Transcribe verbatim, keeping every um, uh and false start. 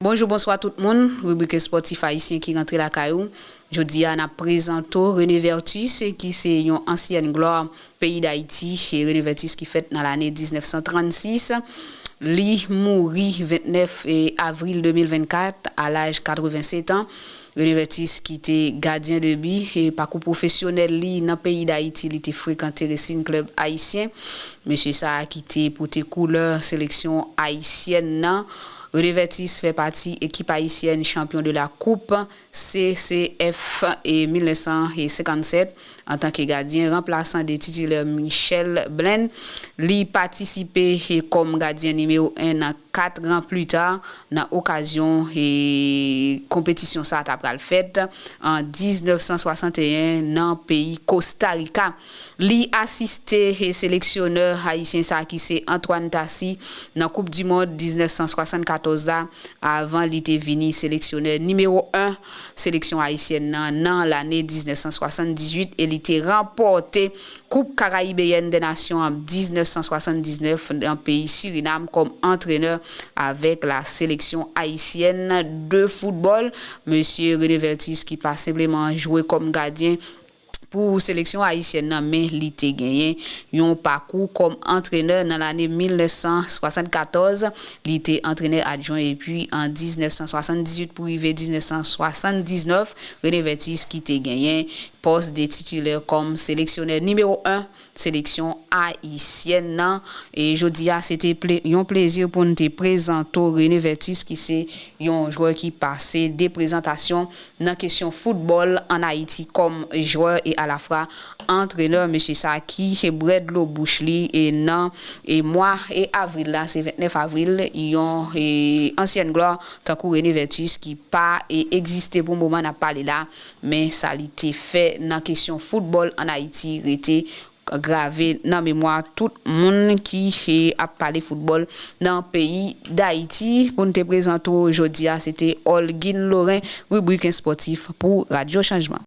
Bonjou, bonswa tout moun. Ribrik espòtif ayisyen ki rantre lakay ou. Jodi a, n ap prezante w René Vertus, ki se yon ansyèn glwa peyi Dayiti. E René Vertus ki fèt nan lane diznèf san trannsis. Li mouri ventnèf avril de mil vennkat, a laj katrevennsèt an. René Vertus ki te gadyen de bi. E pakou pwofesyonèl li nan peyi Dayiti, li te frekante Racing Club Haïtien. Mesye sa a ki te pote koulè seleksyon ayisyèn nan. René Vertus fè pati ekip ayisyèn chanpyon de la Coupe C C F e mil nèf san senkannsèt antanke gadyen ranplasan de titilè Michel Bland. Li patisipe kòm gadyen nimewo en nan kat an pli ta, nan okazyon e konpetisyon sa a ta pral fèt an diznèf san swasanteyen nan peyi Kosta Rika. Li asiste e seleksyonè ayisyen sa a ki se Antoine Tassy nan Koup di Mond diznèf san swasannkatòz la, avan li te vini seleksyonè nimewo en seleksyon ayisyèn nan nan lane diznèf san swasanndizuit, e li te ranpòte Koup Karayibeyèn dè Nasyon an diznèf san swasanndiznèf nan peyi Sirinam kòm antrenè avèk la seleksyon ayisyèn de foutbòl. Mesye René Vertus ki pa senpleman jwe kòm gadyen pou seleksyon ayisyèn nan, men li te genyen yon pakou kòm antrenè nan lane mil nèf san swasannkatòz. Li te antrenè adjwen epi an diznèf san swasanndizuit pou rive diznèf san swasanndiznèf, René Vertus ki te genyen pòs de titilè kòm seleksyonè nimewo en seleksyon ayisyèn nan. E jodi a, se te ple-, yon plezi pou n te prezante w René Vertus, ki se yon jwè ki pase de prezantasyon nan kesyon foutbòl ann Ayiti kòm jwè e alafwa antrenè. Mesye sa ki brè dlo bouch li e nan e mwa e avril la, se ventnèf avril, yon e ansyèn glwa tankou René Vertus ki pa e egziste pou moman n ap pale la, men sa li te fè nan kesyon foutbòl ann Ayiti rete grave nan memwa tout moun ki e ap pale foutbòl nan peyi Dayiti. Pou n te prezante w jodi a, se te Olguin Laurent, ribrik espòtif pou Radyo Chanjman.